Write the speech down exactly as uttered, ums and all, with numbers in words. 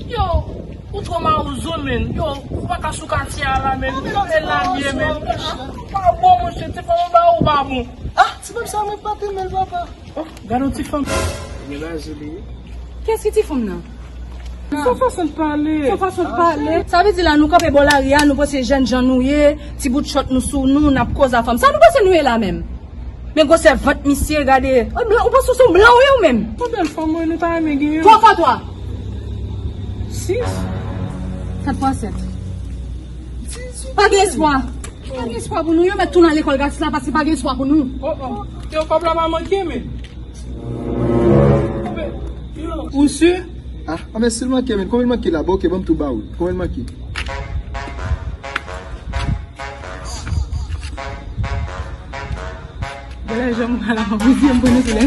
Yo, ou twò mawozo, menn. Yo, ou pa ka sou katye a la, menn. Kanpe la byen, menn. Pa bon, monchè, ti fanm anba ou pa bon. Ah, ti fanm sa, mwen pa te renmen l, papa. Oh, gade yon ti fanm. Gen bagay li ye. Kiyès ki ti fanm nan? Sa fason l pale. Sa fason l pale. Sa vle di la, nou kanpe bò lari a, nou panse jènjan nou ye, ti bout chòt nou sou nou, n ap koze a fanm. Sa nou panse nou ye la menm? Men gwosè vant misye, gade. Ou blan, ou panse w se yon blan ou ye ou menm? Yon bèl fanm, wi, nou ta renmen gen yon. Twa fwa twa. Sis. Sèt fwa sèt. Dizuit. Pa gen espwa. Pa gen espwa pou nou. Yo mèt tounen lekòl gratis la paske pa gen espwa pou nou. Oh, oh. Yo, kòb la pa manke, men. Ou si? Ah, ah, men si l manke, men konbyen l manke la? Bon, ok, ban m tou ba ou. Konbyen l manke? Gen lè janm pral avan pou di m konnen se lè.